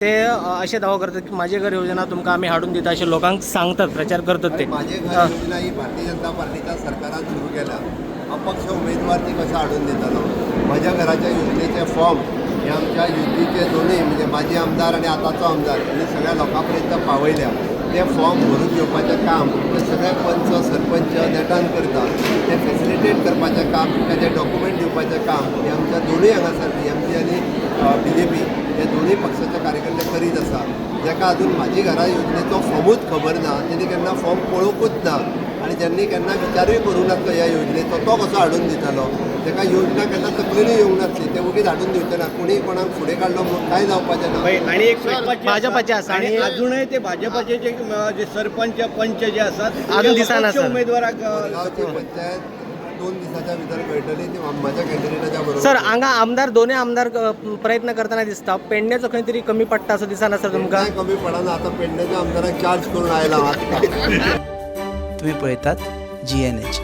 ते अशें दावो करतात की माझे घर योजना तुमकां आमी हाडून दिता अशें लोकांक सांगतात, प्रचार करतात ते. आणि माझे घर योजना ही भारतीय जनता पार्टीच्या सरकारान सुरू केल्या. अपक्ष उमेदवार ती कशें हाडून दितलो? माझ्या घराच्या योजनेचे फॉर्म हे आमच्या युतीचे दोनूय, म्हणजे माजी आमदार आनी आतांचो आमदार, यांनी सगळ्या लोकां पर्यंत पावयल्या. ते फॉर्म भरून घेवपाचें काम ते सगळे पंच सरपंच नेटान करता. ते फेसिलिटेट करपाचें काम, ताचे डॉक्युमेंट दिवपाचें काम हे आमच्या दोनूय हांगासर बीएमसी आनी बीजेपी हे दोनूय पक्षाचे कार्यकर्ते करीत आसा. जाका अजून माझी घरा योजनेचो फॉर्मूच खबर ना, तेणी केन्ना फॉर्म पळोवंकूच ना आनी ज्यांनी केन्ना विचारूय करूं नासलो ह्या योजनेचो, तो कसो हाडून दितलो? ताका योजना केन्ना तकलेनूय येवंक नासली, ते वगीच हाडून दिवचे ना. कोणी कोणाक फुडें काडलो म्हूण कांय जावपाचें ना. आणि एक महत्वाची आसा. भाजपाचे आसा आणि आणि- अजूनय ते भाजपाचे जे जे सरपंच पंच जे आसात, अजून दिसना ते सर. उमेदवाराक गांवची पंचायत 2 दिसाच्या भितर कळटली ती माझ्या कॅन्डिडेटाच्या बरोबर. सर, हांगा आमदार, दोनूय आमदार प्रयत्न करतना दिसता. पेडण्याचो खंय तरी कमी पडटा असो दिसना सर तुमकां? काय कमी पडना. आतां पेडण्याच्या आमदाराक चार्ज करून आयला आतां. तुम्ही पळयतात जीएनएच.